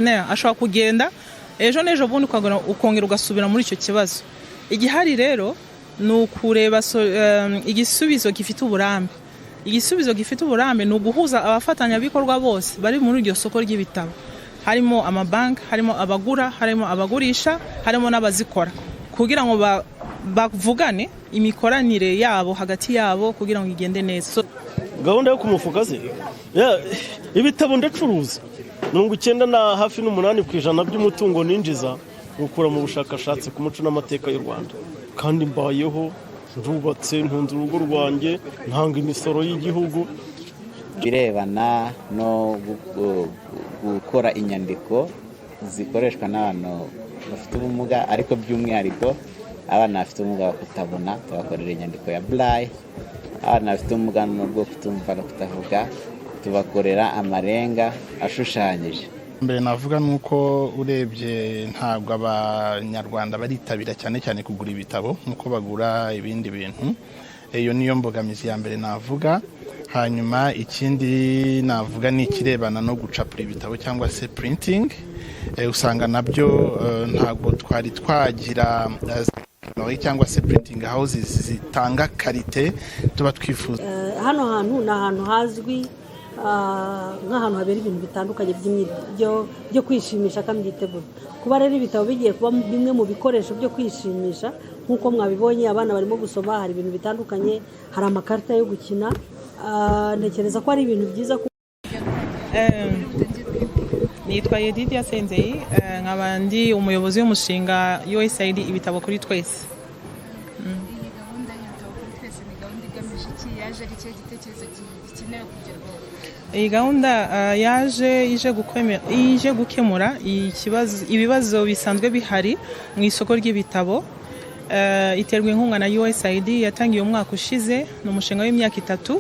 Ashobora kugenda ejo n'ejo bundi, ukongera ugasubira muri icyo kibazo. Igihari rero ni ukureba igisubizo gifite uburambe. Igisubizo gifite uburambe ni uguhuza abafatanyabikorwa bose bari muri iryo soko ry'ibitabo, harimo amabanki, harimo abagura, harimo abagurisha, harimo n'abazikora, kugira ngo bavugane imikoranire yabo hagati yabo kugira ngo igende neza. Gahunda yo ku mufuka se, ibitabo ndacuruza, 98% by'umutungo ninjiza ngukura mu bushakashatsi ku muco n'amateka y'u Rwanda, kandi mbayeho, ndubatse, ntunze urugo rwanjye, ntanga imisoro y'igihugu. Birebana no gukora inyandiko zikoreshwa n'abantu bafite ubumuga, ariko by'umwihariko abana bafite ubumuga bwo kutabona, tubakorera inyandiko ya braille. Abana bafite ubumuga bwo kutumva no kutavuga, tubakorera amarenga ashushanyije. Mbere navuga ni uko urebye ntabwo Abanyarwanda baritabira cyane cyane kugura ibitabo nk'uko bagura ibindi bintu. Iyo niyo mbogamizi ya mbere navuga. Hanyuma ikindi navuga ni ikirebana no gucapura ibitabo cyangwa se printing. Usanga nabyo ntabwo twari twagira cyangwa se printing houses zitanga qualité tuba twifuza. Hano hantu ni ahantu hazwi nk'ahantu habera ibintu bitandukanye byo kwishimisha kandi byitegura kuba. Rero ibitabo bigiye kuba bimwe mu bikoresho byo kwishimisha, nk'uko mwabibonye, abana barimo gusoma, hari ibintu bitandukanye, hari amakarita yo gukina. Ntekereza ko ari ibintu byiza. Nitwa Yedidia Senzei, nkaba ndi umuyobozi w'umushinga USAID Ibitabo Kuri Twese. Iyi gahunda y'Ibitabo Kuri Twese ni gahunda igamije iki? Yaje ari ikihe gitekerezo gikenewe kugerwaho? Iyi gahunda yaje ije gukemura ibibazo bisanzwe bihari mu isoko ry'ibitabo. Iterwa inkunga na USAID, yatangiye umwaka ushize, ni umushinga w'imyaka 3.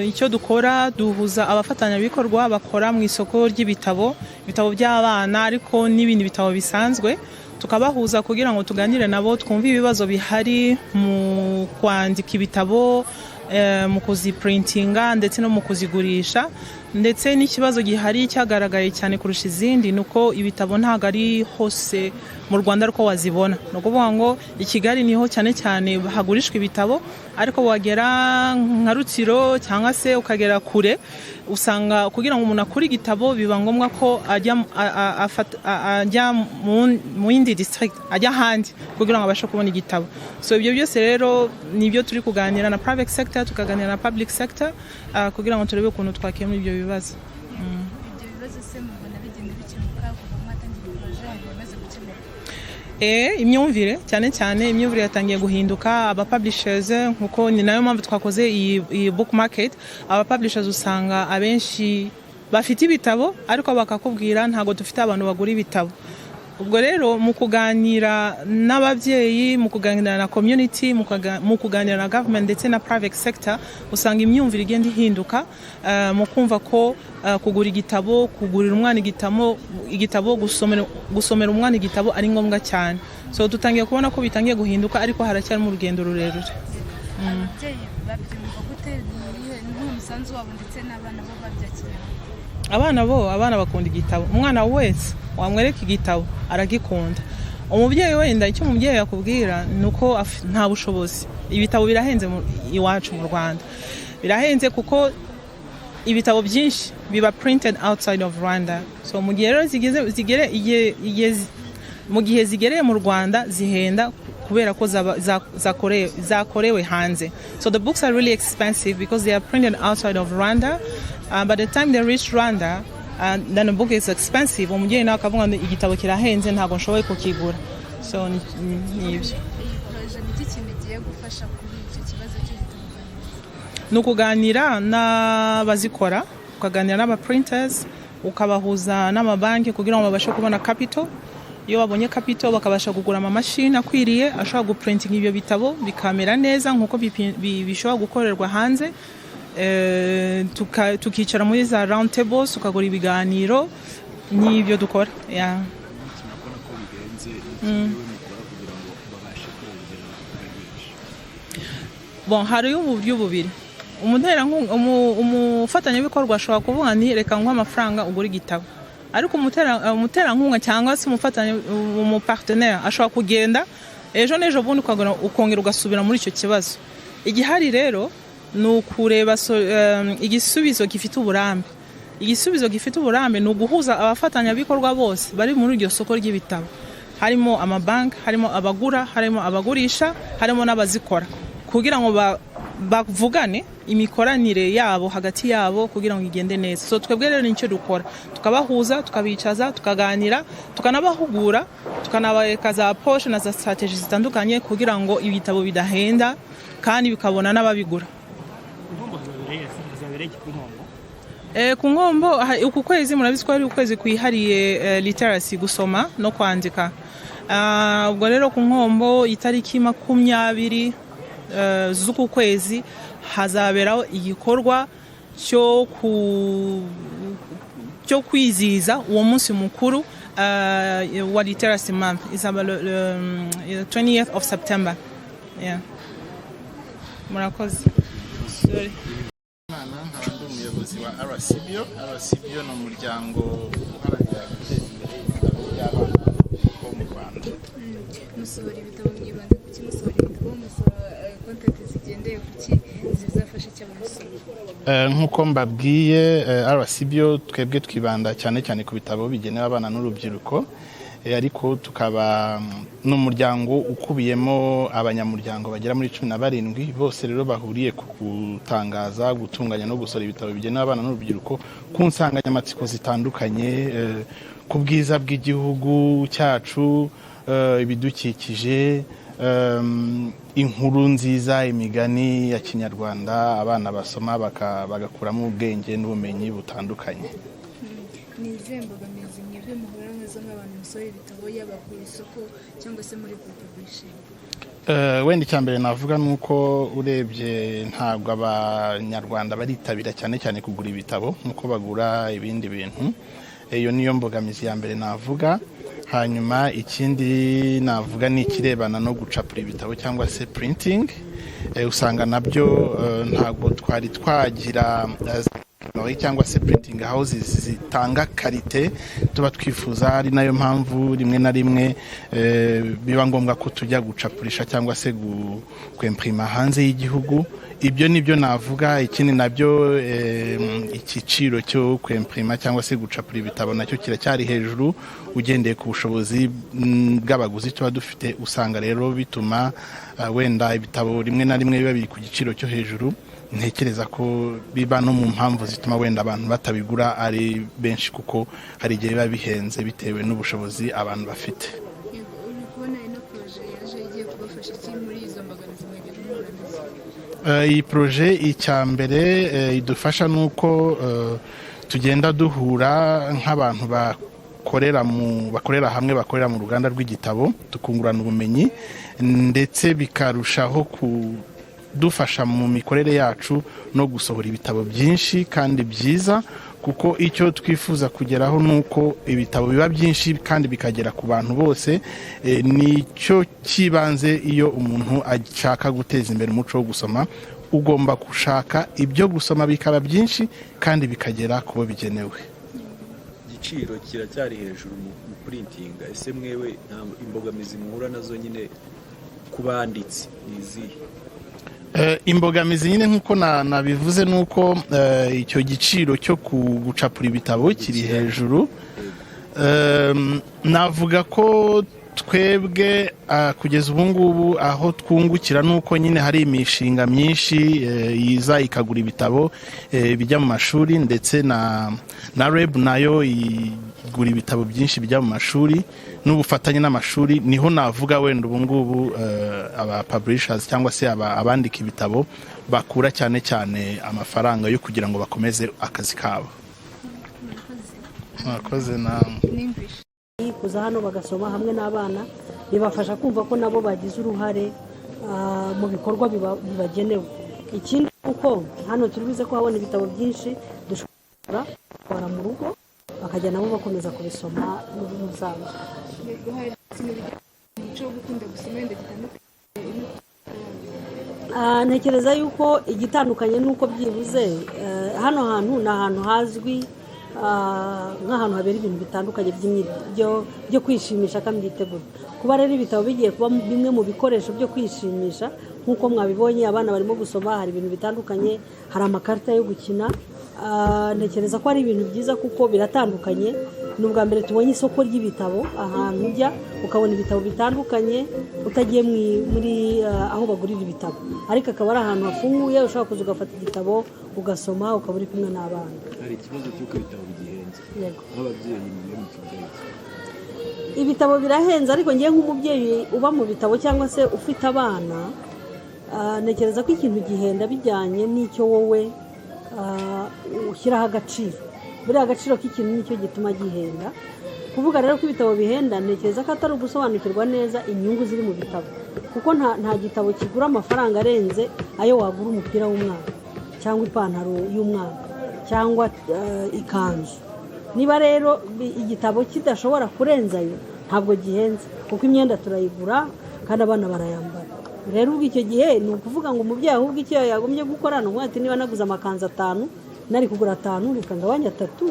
Icyo dukora, duhuza abafatanyabikorwa bakora mu isoko ry'ibitabo, ibitabo by'abana ariko n'ibindi bitabo bisanzwe, tukabahuza kugira ngo tuganire nabo, twumve ibibazo bihari mu kwandika ibitabo, mu kuziprintinga ndetse no mu kuzigurisha. Ndetse n'ikibazo gihari cyagaragaye cyane kurusha izindi ni uko ibitabo ntabwo ari hose mu Rwanda ariko wazibona. Ni ukuvuga ngo i Kigali niho cyane cyane hagurishwa ibitabo, ariko wagera nka Rutsiro cyangwa se ukagera kure, usanga kugira ngo umuntu akure igitabo biba ngombwa ko ajya ajya mu yindi district, ajya ahandi kugira ngo abashe kubona igitabo. So ibyo byose rero nibyo turi kuganira na private sector, tukaganira na public sector, kugira ngo turebe ukuntu twakemura ibyo bibazo. Ibyo bibazo se mubona bigenda bikemuka? Kuva mwatangira projet, hari ibimaze gukemuka? Imyumvire cyane cyane, imyumvire yatangiye guhinduka. Aba publishers, nkuko ni nayo mpamvu twakoze iyi book market, aba publishers usanga abenshi bafite ibitabo ariko bakakubwira ntabwo dufite abantu bagura ibitabo. Ubwo rero mu kuganira n'ababyeyi, mu kuganira na community, mu kuganira na government ndetse na private sector, usanga imyumvire igenda ihinduka mu kumva ko kugura igitabo, kugurira umwana igitabo, gusomera umwana igitabo ari ngombwa cyane. So dutangiye kubona ko bitangiye guhinduka, ariko haracyarimo urugendo rurerure. Ababyeyi babyumva gute? Ni uwuhe musanzu wabo, ndetse n'abana bo babyakiriye? Abana bo, abana bakunda igitabo. Umwana wese wamwereka igitabo aragikunda. Umubyeyi wenda, icyo umubyeyi yakubwira ni uko nta bushobozi. Ibitabo birahenze iwacu mu Rwanda, birahenze kuko ibitabo byinshi biba printed outside of Rwanda. So mu gihe rero zigeze zigere igihe mu gihe zigereye mu Rwanda zihenda kubera ko zakorewe hanze. So the books are really expensive because they are printed outside of Rwanda. By the time they reach Rwanda, then the book is expensive. Umubyeyi nawe akavuga ngo igitabo kirahenze, ntabwo nshoboye kukigura. So ni ibyo. Iyi projet ni iki kintu igiye gufasha kuri icyo kibazo cy'ibitabo byahenze? Ni ukuganira n'abazikora, ukaganira n'aba printers, ukabahuza n'amabanki kugira ngo babashe kubona capital. Iyo babonye capital, bakabasha kugura amamashini akwiriye ashobora guprintinga ibyo bitabo bikamera neza nk'uko bishobora gukorerwa hanze. Tukicara muri za round tables, tukagura ibiganiro, n'ibyo dukora, yeah. Murabona ko bihenze, iki mukora kugira ngo babashe kongera benshi? Bon, hariyo uburyo bubiri. Umuterankunga, umufatanyabikorwa ashobora kuvuga ni reka nguhe amafaranga ugure igitabo. Ariko umuterankunga cyangwa se umufatanya, umupartenaire, ashobora kugenda ejo n'ejo bundi, ukongera ugasubira muri icyo kibazo. Igihari rero ni ukureba igisubizo gifite uburambe. Igisubizo gifite uburambe ni uguhuza abafatanyabikorwa bose bari muri iryo soko ry'ibitabo, harimo amabanki, harimo abagura, harimo abagurisha, harimo n'abazikora, kugira ngo bavugane imikoranire yabo hagati yabo kugira ngo igende neza. So twebwe rero nicyo dukora: tukabahuza, tukabicaza, tukaganira, tukanabahugura, tukanabereka za approche na za stratégie zitandukanye kugira ngo ibitabo bidahenda kandi bikabona n'ababigura. Nkombo hazabereye iki ku Nkombo? Ku Nkombo, uku kwezi murabizi ko ari ukwezi kwihariye literacy, gusoma no kwandika. Ubwo rero ku Nkombo itariki 20 z'uku kwezi hazaberaho igikorwa cyo kwizihiza uwo munsi mukuru wa Literacy Month. Izaba le 20th of September. Yeah. Murakoze. Sorry. Imana, nkaba ndi umuyobozi wa RCBO. RCBO ni umuryango uharanira guteza imbere ibitabo by'abana bo mu Rwanda. Musohora ibitabo mwibanda kuki? Musohora ibitabo, musohora content zigendeye kuki, zizafasha icyo abamusoma? Nk'uko mbabwiye, RCBO twebwe twibanda cyane cyane ku bitabo bigenewe abana n'urubyiruko. Ariko tukaba n'umuryango ukubiyemo abanyamuryango bagera muri 17, bose rero bahuriye ku gutangaza, gutunganya no gusohora ibitabo bigenewe abana n'urubyiruko ku nsanganyamatsiko zitandukanye, ku bwiza bw'igihugu cyacu, ibidukikije, inkuru nziza, imigani ya kinyarwanda abana basoma bagakuramo ubwenge n'ubumenyi butandukanye. Ni izihe mbogamizi mwebwe muhura nazo nk'abantu musohora ibitabo, yaba ku isoko cyangwa se muri publishing? Wenda icya mbere navuga ni uko urebye ntabwo Abanyarwanda baritabira cyane cyane kugura ibitabo nk'uko bagura ibindi bintu. Iyo niyo mbogamizi ya mbere navuga. Hanyuma ikindi navuga ni ikirebana no gucapura ibitabo cyangwa se printing. Usanga nabyo ntabwo twari twagira cyangwa se printing houses zitanga qualité tuba twifuza, ari nayo mpamvu rimwe na rimwe biba ngombwa ko tujya gucapurisha cyangwa se kwemprima hanze y'igihugu. Ibyo nibyo navuga. Ikindi nabyo, igiciro cyo kwemprima cyangwa se gucapura ibitabo nacyo kiracyari hejuru ugendeye ku bushobozi bw'abaguzi tuba dufite. Usanga rero bituma wenda ibitabo rimwe na rimwe biba biri ku giciro cyo hejuru. Ntekereza ko biba no mu mpamvu zituma wenda abantu batabigura ari benshi, kuko hari igihe biba bihenze bitewe n'ubushobozi abantu bafite. Yego, uri kubona ino projet yaje igiye kubafasha iki muri izo mbogamizi mwagiye muhura nazo? Iyi projet, icya mbere idufasha ni uko tugenda duhura nk'abantu bakorera hamwe, bakorera mu ruganda rw'igitabo, tukungurana ubumenyi, ndetse bikarushaho kudufasha mu mikorere yacu no gusohora ibitabo byinshi kandi byiza, kuko icyo twifuza kugeraho ni uko ibitabo biba byinshi kandi bikagera ku bantu bose. Nicyo cy'ibanze. Iyo umuntu ashaka guteza imbere umuco wo gusoma, ugomba gushaka ibyo gusoma bikaba byinshi kandi bikagera ku bo bigenewe. Igiciro kiracyari hejuru mu purintinga. Ese mwewe nta imbogamizi muhura nazo nyine ku banditsi ni izihe? Imbogamizi nyine nk'uko nabivuze ni uko icyo giciro cyo gucapura ibitabo kiri hejuru. Navuga ko twebwe kugeza ubu ngubu aho twungukira ni uko nyine hari imishinga myinshi yiza ikagura ibitabo bijya mu mashuri, ndetse na REB nayo igura ibitabo byinshi bijya mu mashuri n'ubufatanye n'amashuri. Niho navuga wenda ubu ngubu aba publishers cyangwa se abandika ibitabo bakura cyane cyane amafaranga yo kugira ngo bakomeze akazi kabo. Murakoze namwe. N'English. Kuza hano bagasoma hamwe n'abana bibafasha kumva ko nabo bagize uruhare mu bikorwa bibagenewe. Ikindi, kuko hano turi buze kuhabona ibitabo byinshi dushobora gutwara mu rugo, bakajya nabo bakomeza kubisoma mu busanzwe. Yego, hari ikintu bijya umuco wo gukunda gusoma wenda gitandukanye? Ntekereza yuko igitandukanye ni uko byibuze hano hantu ni ahantu hazwi. nk'ahantu habera ibintu bitandukanye byo kwishimisha kandi byitegura. Kuba rero ibitabo bigiye kuba bimwe mu bikoresho byo kwishimisha, nk'uko mwabibonye, abana barimo gusoma, hari ibintu bitandukanye, hari amakarita yo gukina. Ntekereza ko ari ibintu byiza kuko biratandukanye. Ni ubwa mbere tubonye isoko ry'ibitabo, ahantu ujya ukabona ibitabo bitandukanye utagiye muri aho bagurira ibitabo, ariko akaba ari ahantu hafunguye ushobora kuza ugafata igitabo ugasoma, ukaba uri kumwe n'abana. Hari ikibazo cy'uko ibitabo bigihenze. Yego. Nk'ababyeyi mwe mukivuga iki? Ibitabo birahenze, ariko ngewe nk'umubyeyi uba mu bitabo cyangwa se ufite abana, ntekereza ko ikintu gihenda bijyanye n'icyo wowe ushyiraho agaciro. Buriya agaciro k'ikintu nicyo gituma gihenda. Kuvuga rero ko ibitabo bihenda, ntekereza ko atari ugusobanukirwa neza inyungu ziri mu bitabo, kuko nta gitabo kigura amafaranga arenze ayo wagura umupira w'umwana cyangwa ipantaro y'umwana cyangwa ikanzu. Niba rero igitabo kidashobora kurenza ayo, ntabwo gihenze, kuko imyenda turayigura kandi abana barayambara. Rero ubwo icyo gihe ni ukuvuga ngo umubyeyi ahubwo icyo yagombye gukora ni ukuvuga ati: "Niba naguze amakanzu atanu, nari kugura atanu, reka ngabanye atatu,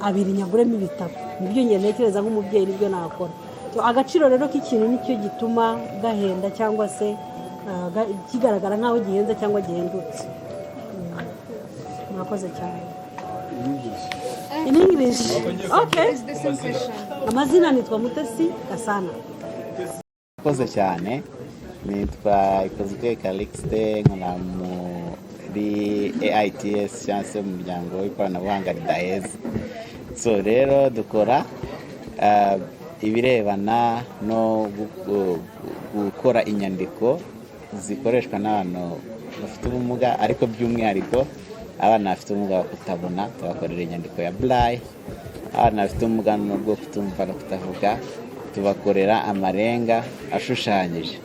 abiri nyaguremo ibitabo." Nibyo njye ntekereza nk'umubyeyi, nibyo nakora. So, agaciro rero k'ikintu nicyo gituma gahenda cyangwa se kigaragara nk'aho gihenze cyangwa gihendutse. Murakoze cyane. In English? Okay. It's the same question. Amazina nitwa Mutesi Gasana. Murakoze cyane. Nitwa Ikozwe Calixte, nkora muri AITS cyangwa se umuryango w'ikoranabuhanga ridaheza. So rero dukora ibirebana no gukora inyandiko zikoreshwa n'abantu bafite ubumuga, ariko by'umwihariko abana bafite ubumuga bwo kutabona. Tubakorera inyandiko ya braille. Abana bafite ubumuga bwo kutumva no kutavuga tubakorera amarenga ashushanyije.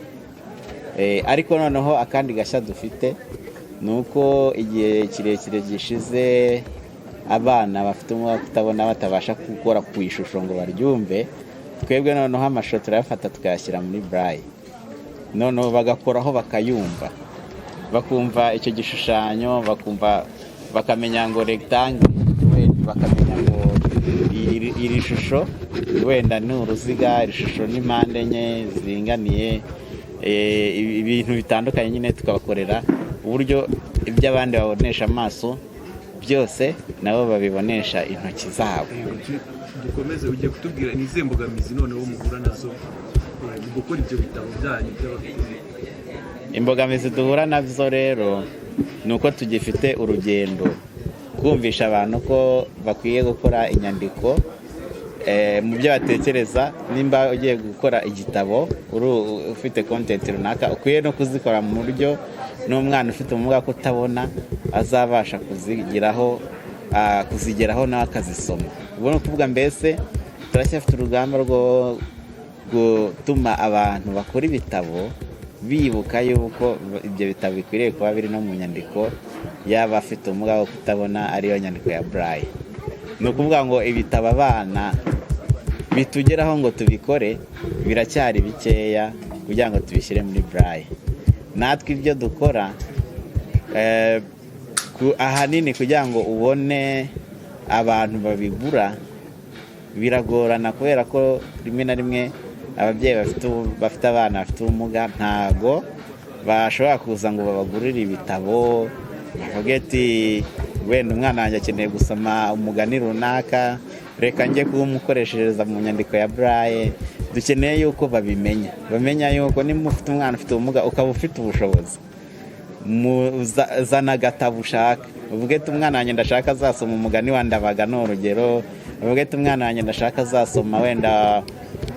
Ariko noneho akandi gashya dufite ni uko igihe kirekire gishize abana bafite ubumuga bwo kutabona batabasha gukora ku ishusho ngo baryumve. Twebwe noneho amashusho turayafata tukayashyira muri braille, noneho bagakoraho bakayumva, bakumva icyo gishushanyo, bakumva, bakamenya ngo rectangle, wenda bakamenya ngo iri shusho wenda ni uruziga, iri shusho ni mpande enye ziringaniye, ibintu bitandukanye nyine. Tukabakorera uburyo ibyo abandi babonesha amaso byose nabo babibonesha intoki zabo. Yego, dukomeze. Ugiye kutubwira ni izihe mbogamizi noneho muhura nazo mu gukora ibyo bitabo byanyu by'abafite Imbogamizi duhura nazo rero ni uko tugifite urugendo kumvisha abantu ko bakwiye gukora inyandiko mu byo batekereza. Nimba ugiye gukora igitabo uri ufite content runaka, ukwiye no kuzikora mu buryo n'umwana ufite ubumuga kutabona azabasha kuzigeraho, kuzigeraho nawe akazisoma. Ubwo ni ukuvuga mbese turacyafite urugamba rwo gutuma abantu bakora ibitabo bibuka yuko ibyo bitabo bikwiriye kuba biri no mu nyandiko y'aba afite ubumuga bwo kutabona, ariyo nyandiko ya braille. Ni ukuvuga ngo ibitabo abana bitugeraho ngo tubikore biracyari bikeya kugira ngo tubishyire muri braille. Natwe ibyo dukora ahanini kugira ngo ubone abantu babigura biragorana, kubera ko rimwe na rimwe ababyeyi bafite abana bafite ubumuga ntago bashobora kuza ngo babagurire ibitabo, bavuge ati: "Wenda umwana wanjye akeneye gusoma umugani runaka, reka njye kuwumukoreshereza mu nyandiko ya braille." Dukeneye yuko babimenya, bamenya yuko niba ufite umwana ufite ubumuga ukaba ufite ubushobozi, zana agatabo ushaka, uvuge ati: "Umwana wanjye ndashaka azasoma umugani wa Ndabaga," ni urugero. Uvuge ati: "Umwana wanjye ndashaka azasoma wenda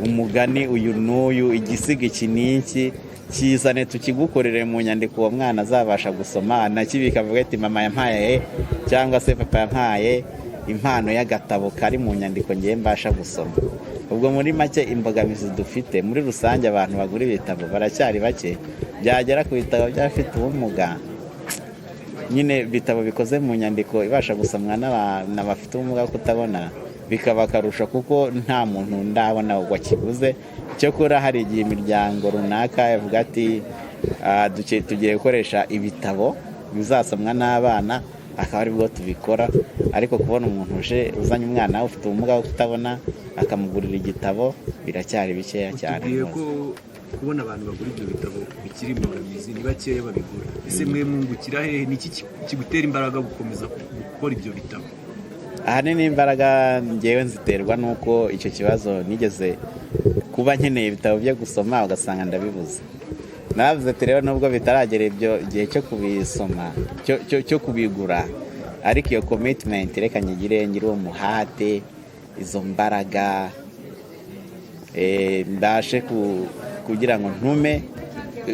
umugani uyu n'uyu, igisigo iki n'iki, kizane tukigukorere mu nyandiko uwo mwana azabasha gusoma." Anakibika avuge ati: "Mama yampaye cyangwa se papa yampaye impano y'agatabo kari mu nyandiko ngiye mbasha gusoma." Ubwo muri make imbogamizi dufite muri rusange, abantu bagura ibitabo baracyari bake. Byagera ku bitabo by'abafite ubumuga nyine, ibitabo bikoze mu nyandiko ibasha gusomwa n'abantu bafite ubumuga bwo kutabona, bikaba akarusho, kuko nta muntu ndabona wakiguze. Cyokora hari igihe imiryango runaka ivuga ati: "Tugiye gukoresha ibitabo bizasomwa n'abana." akaba aribwo tubikora. Ariko kubona umuntu uje uzanye umwana ufite ubumuga bwo kutabona akamugurira igitabo biracyari bikeya cyane. Tubwiye rwose. ko kubona abantu bagura ibyo bitabo bikiri imbogamizi, ni bakeya babigura. Ese mwe mwungukira hehe? Ni iki kigutera imbaraga gukomeza gukora ibyo bitabo? Ahanini imbaraga ngewe nziterwa n'uko icyo kibazo nigeze kuba nkeneye ibitabo byo gusoma, ugasanga ndabibuze. Naravuze ati rero nubwo bitaragera ibyo gihe cyo kubisoma, cyo kubigura, ariko iyo commitment reka nyigire, ngire uwo muhate, izo mbaraga, mbashe kugira ngo ntume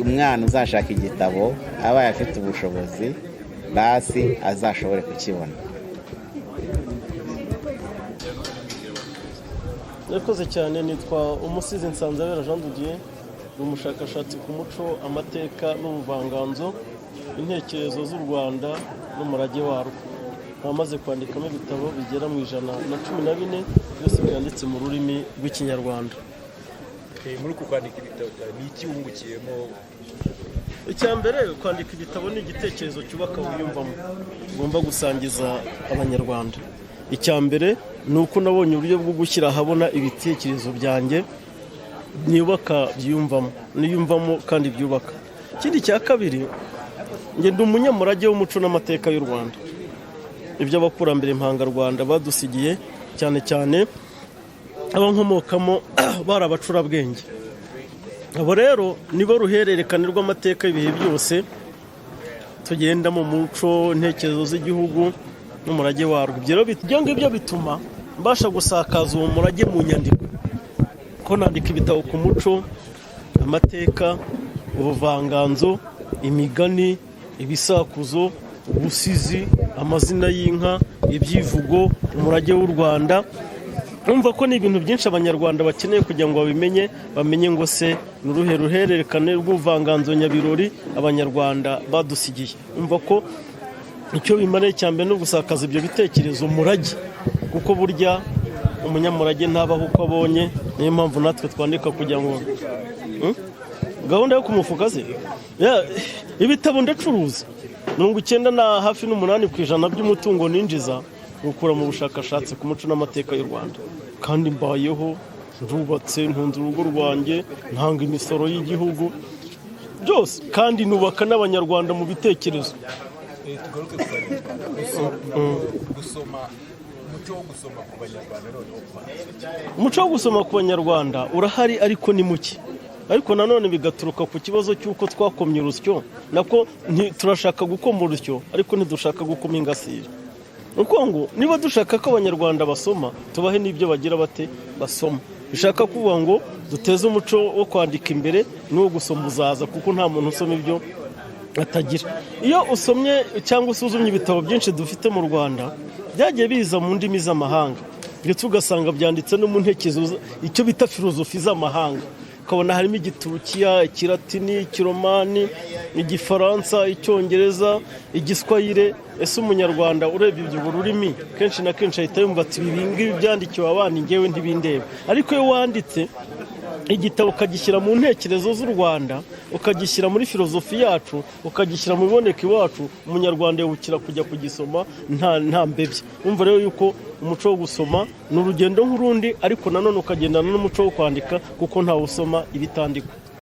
umwana uzashaka igitabo abaye afite ubushobozi, basi azashobore kukibona. Yakoze cyane. Nitwa Umusizi Nsanzabera Jean de Dieu, ni umushakashatsi ku muco, amateka n'ubuvanganzo, intekerezo z'u Rwanda n'umurage warwo. Nkaba kwandikamo ibitabo bigera mu 114, byose byanditse mu rurimi rw'Ikinyarwanda. Muri uku kwandika ibitabo byawe, ni iki wungukiyemo? Icya mbere, kwandika igitabo ni igitekerezo cyubaka wiyumvamo ugomba gusangiza Abanyarwanda. Icya mbere ni uko nabonye uburyo bwo gushyira ahabona ibitekerezo byanjye byubaka, byiyumvamo, niyumvamo kandi byubaka. Ikindi cya kabiri, njye ndi umunyamurage w'umuco n'amateka y'u Rwanda, ibyo abakurambere mpangarwanda badusigiye, cyane cyane abo nkomokamo bari abacurabwenge. Abo rero nibo ruhererekane rw'amateka y'ibihe byose tugenda mu muco, intekerezo z'igihugu n'umurage warwo. Ibyo rero ibyo ngibyo bituma mbasha gusakaza uwo murage mu nyandiko, ko nandika ibitabo ku muco, amateka, ubuvanganzo, imigani, ibisakuzo, ubusizi, amazina y'inka, ibyivugo, umurage w'u Rwanda. Urumva ko ni ibintu byinshi Abanyarwanda bakeneye kugira ngo babimenye, bamenye ngo se ni uruhe ruhererekane rw'ubuvanganzo nyabirori Abanyarwanda badusigiye. Umva ko icyo bimariye cya mbere ni ugusakaza ibyo bitekerezo, umurage, kuko burya umunyamurage ntabaho uko abonye. Niyo mpamvu natwe twandika kugira ngo Gahunda yo ku mufuka se? Ibitabo ndacuruza. 98 na hafi % by'umutungo ninjiza gukura mu bushakashatsi ku muco n'amateka y'u Rwanda, kandi mbayeho, ndubatse, ntunze urugo rwanjye, ntanga imisoro y'igihugu byose, kandi nubaka n'Abanyarwanda mu bitekerezo. Tugaruke ku Banyarwanda. Gusoma, umuco wo gusoma ku Banyarwanda noneho? Umuco wo gusoma ku Banyarwanda urahari, ariko ni muke. Ariko nanone bigaturuka ku kibazo cy'uko twakomye urusyo, nako turashaka gukoma urusyo ariko ntidushaka gukoma ingasire. Ni ukuvuga ngo niba dushaka ko Abanyarwanda basoma, tubahe n'ibyo bagira bate basoma. Bishaka kuvuga ngo duteze umuco wo kwandika imbere, n'uwo gusoma uzaza, kuko nta muntu usoma ibyo atagira. Iyo usomye cyangwa usuzumye ibitabo byinshi dufite mu Rwanda, byagiye biza mu ndimi z'amahanga, ndetse ugasanga byanditse no mu ntekerezo, icyo bita filozofi z'amahanga, ukabona harimo Igiturukiya, Ikilatini, Ikiromani, Igifaransa, Icyongereza, Igiswahire. Ese Umunyarwanda urebye ibyo rurimi, kenshi na kenshi ahita yumva ati ibi ngibi byandikiwe abana, ngewe ntibindeba. Ariko iyo wanditse igitabo ukagishyira mu ntekerezo z'u Rwanda, ukagishyira muri filozofi yacu, ukagishyira mu biboneka iwacu, Umunyarwanda yihutira kujya kugisoma nta mbebya. Umva rero yuko umuco wo gusoma ni urugendo nk'urundi, ariko nanone ukagendana n'umuco wo kwandika, kuko ntawe usoma ibitandikwa.